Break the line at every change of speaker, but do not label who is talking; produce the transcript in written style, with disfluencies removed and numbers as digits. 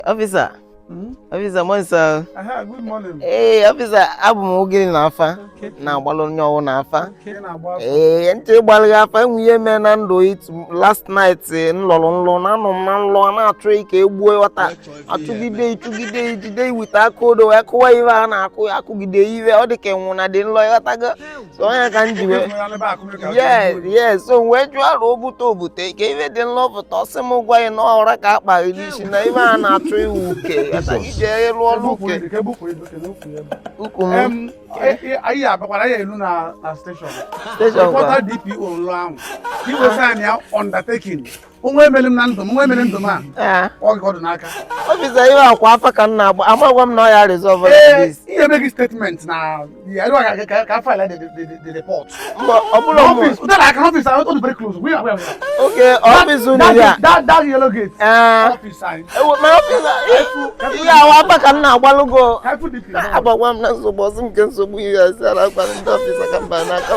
Officer. Officer, morning, sir.
Aha, good morning.
Ee, officer, abụ m ogiri na afa na-agbalụ onye ọwụ na afa.
Ị na-agba afa.
Ee, ntị gbalụ gị afa enwe ihe mee na ndụ it last night m lọrọ nlọ na anọ m na nlọ na-achụ ike egbuo ghọta achụgide ịchụgide ijide iwite aka odo wee kụwa ive a na-akụ akụgide ive ọ dị ka enwụ na dị nlọ ịghọtago so onye ka m ji wee yes, so wee jụọ arụ obute obute ka ive dị nlọ pụta ọ sị m gwa ya na ọra ka akpaghị n'isi na ive a na-achụ iwu uke ije lụọ ọrụ uke ukwu m.
Anyị abakwara ya elu na station.
Station kwa.
Kpọta DPO nlọ ahụ ka iwe sign ya undertaking. Onwe emere m na ndụ m, nwa emere ndụ m a. Ọ gị ọdụ n'aka.
Officer, ihe akwa afa ka m na-agba amagwa m na ọ ya resolve like this.
Ihe eme gị statement na ya ịrụ ka file the report.
Mba, ọ bụrụ m.
Office, ụdara aka n'office ahụ, ọ dị very close. We are, we are.
Okay, office unu ya.
That yellow gate. Office anyị.
Ewo, ma officer, ihe awa afa ka m na-agbalụgo.
Ka ifu DPO.
Agbagwa m na nsogbu ọsị nke nsogbu ihe asị ara gwara ndị officer ka mba n'aka.